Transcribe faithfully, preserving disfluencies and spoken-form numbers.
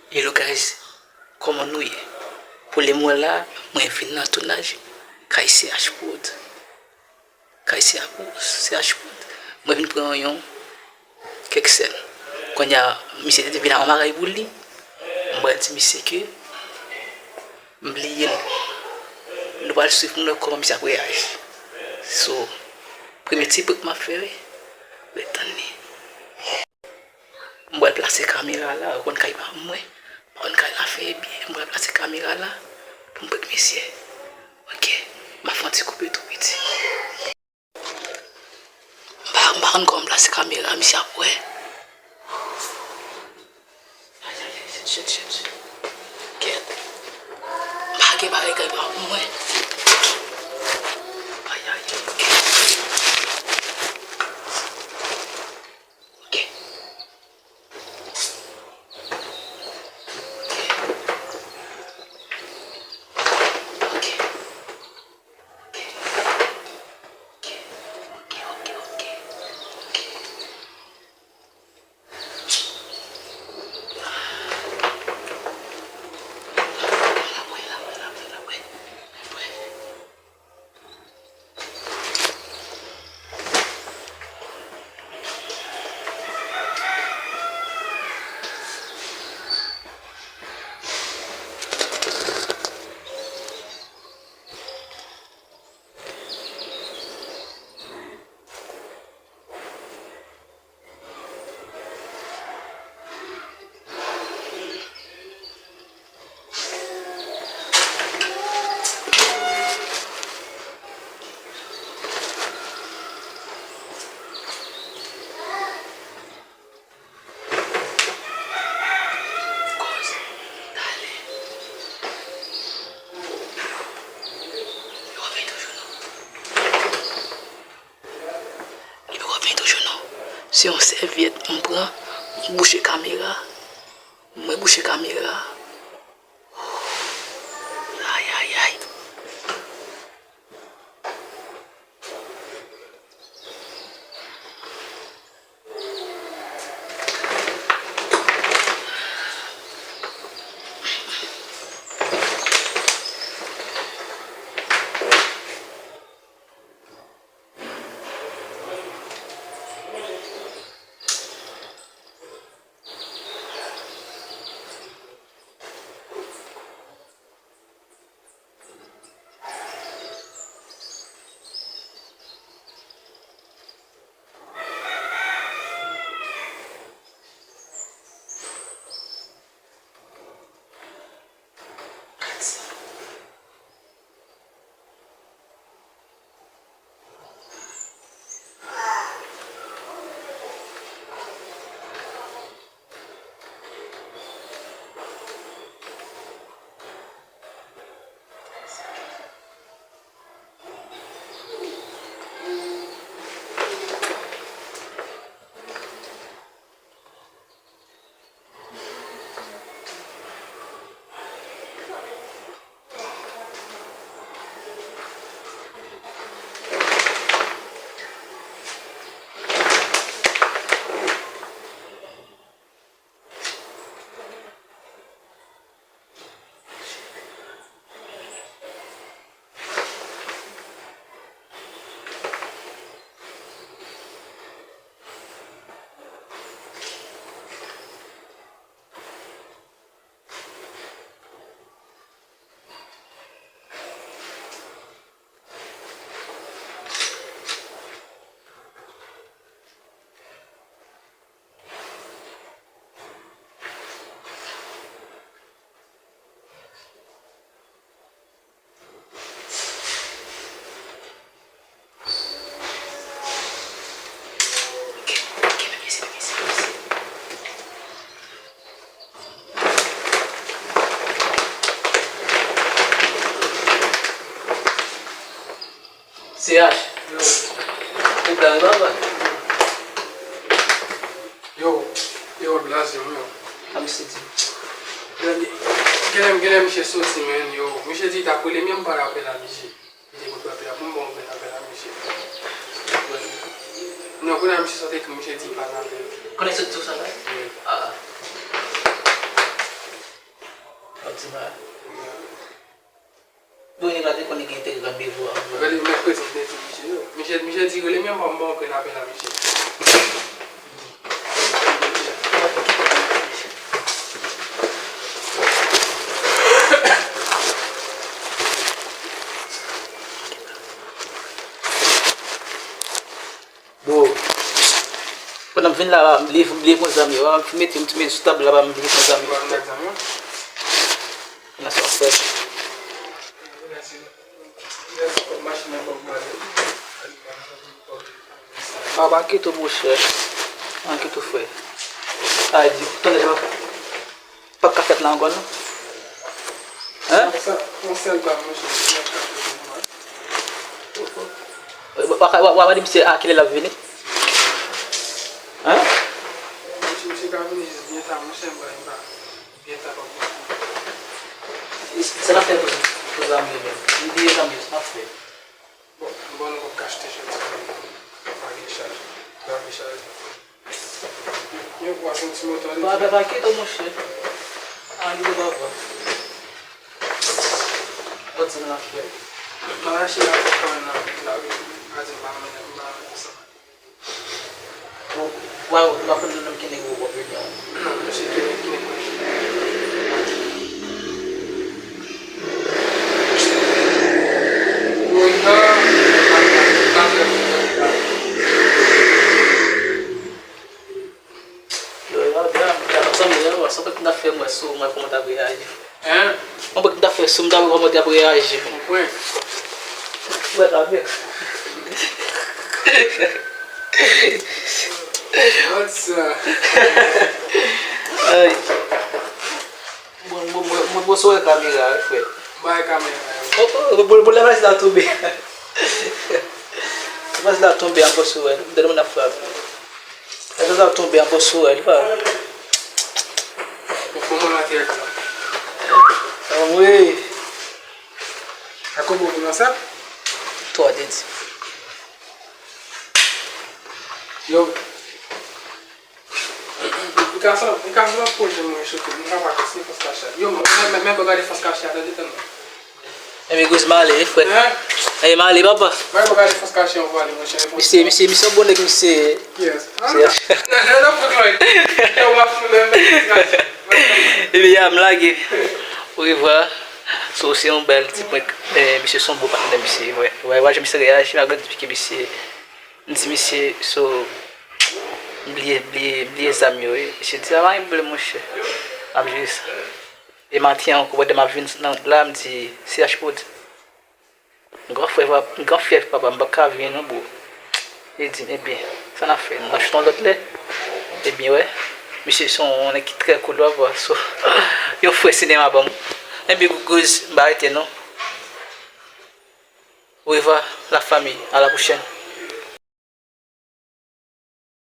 Hello guys, kòman nou ye? Pou le moman la, mwen vin nan tounaj kay C H Prod. Kay C H Prod, C H Prod. Mwen vin pran yon kèk sèn. Kounye a, misye te vin ak yon bagay pou li. Mwen di misye ke m bliye l. Nou pral swiv pou nou wè kòman misye ap reyaji. So, premye ti prank m ap fè, wi. Ret tann li. M pral plase kamera la, ou konn kay pa mwen. M pa konn kay la fè byen, m pral plase kamera la pou m prank misye. Ok, m ap fè yon ti koupe tou piti. M pa, m pa konn kòman m plase kamera, misye ap wè. Ay, ay, ay, shit, shit, shit. Kèt. M pa gen bagay kay pa pou mwen. Ay, ay, ay, ok. Ok. Ok. Ok. Ok. Koz, talè. Yo vin toujou non. Li poko vin toujou non. Se yon sèvyèt m pran, m bouche kamera. Mwen bouche kamera. Ay, ay, ay. C H. Ou blan, papa? Yo, yo, blaze, yo. Sa misye di? Genlè, genlè misye soti, men, yo. Misye di l t ap rele m, men m pa rapèl a misye. Li te konn frape a pou m, bon, mwen apèl a misye. Non, kounye a misye sot ekri, misye di pa nan apèl. Konnen sot di w sa la? Wi. Ah. Ti mal. Bon, nèg la te konn gen enterè randevou a. Rele mèkredi, m te di misye yo. Misye, misye di rele m, m ban w grenn apèl a misye. Bro, pandan m vin la, m bliye, m bliye pran zam yo. M mete, m mete sou tab la, m bliye pran zam yo. Nan sa w fè. Ah, pa kite w, monchè. Pa kite w, frè. Sa vle di, tande, pa p ka fèt la ankò, non? Hein? Yon sèl, yon sèl bal, monchè. W a, w a, w a mande misye a kilè l ap vini? Hein? Misye, misye ka vini jis byen ta, monchè, m pa, m pa, byen ta, pa bon. Se l ap fè pou, pou zam yo menm. Li bliye zam yo, se l ap fè. Bon, bon, nou p ap ka achte chèz. Pa gen chaj. Pa gen chaj. Yo, w a senti moto ale. Ba, ba, ba, kite w, monchè. A, li papa. Gad sa l ap fè. Mwen mache la pou kòm nan lari. A di m pa renmen, m pa renmen sa. Ou, ou, ou pa konn nan ki nèg ou w ap vini an? Non, monchè, ki nèg, ki nèg mwen. Florida, Florida, sanble, sanble ki m ta fè mwen sou mwen kòman t ap reyaji. Hein? Mwen ki m ta fè sou m ta kòman t ap reyaji. Mwen. Wè, ta byen. What's up? Ay. Bon, bon, bon, bon, bon, sou wè kamera, wi, frè. Bay kamera, yo. Oh, oh, bon, bon, lè valiz la tonbe. Lè valiz la tonbe, an bon, sou wè. Dènye moun ap frape. Lè valiz la tonbe, an bon, sou wè, li pa. Bon, bon, mwen atè la. Anmwey. A konbyen moun nan sa? Twa, te di. Yo. Li ka sa, li ka sa pwoche mwen choke. Li ka pa kontinye fòs kachèt. Yo, men, men, men, men, gade fòs kachèt, tande, tande. Enben, Gouz, m ale, wi, frè. Hein? Enben, m ale, papa. Mwen, mwen gade fòs kachèt, yon vwa, li, monchè. Misye, misye, misye, bon nèg, misye. Yes. Ah, non, non, non, non, non. Yo, w ap fou, men, men, men. Enben, ya, m lage. Orevwa. So, se yon bèl ti prank. Eh, misye, se yon bon patnè, misye. Wè, wè, wè, jan misye reyaji, malgre m di ke misye. M di misye, so, m bliye, bliye, bliye zam yo, wi. Misye di, "A, pa gen pwoblèm, monchè. M ap jere sa." E maten an ankò, pandan m ap vin nan la, m di, "C H Prod, m gran frè, m gran frè papa, m pa ka vini non, bro." Li di, "Ebyen, sa n ap fè? N ap choute yon lòt lè?" Ebyen, wè, misye se yon nèg ki trè cool, papa, so, yon frè sinema ban m. Ebyen, Gouz, m pa rete non. Orevwa, la famille. À la prochaine.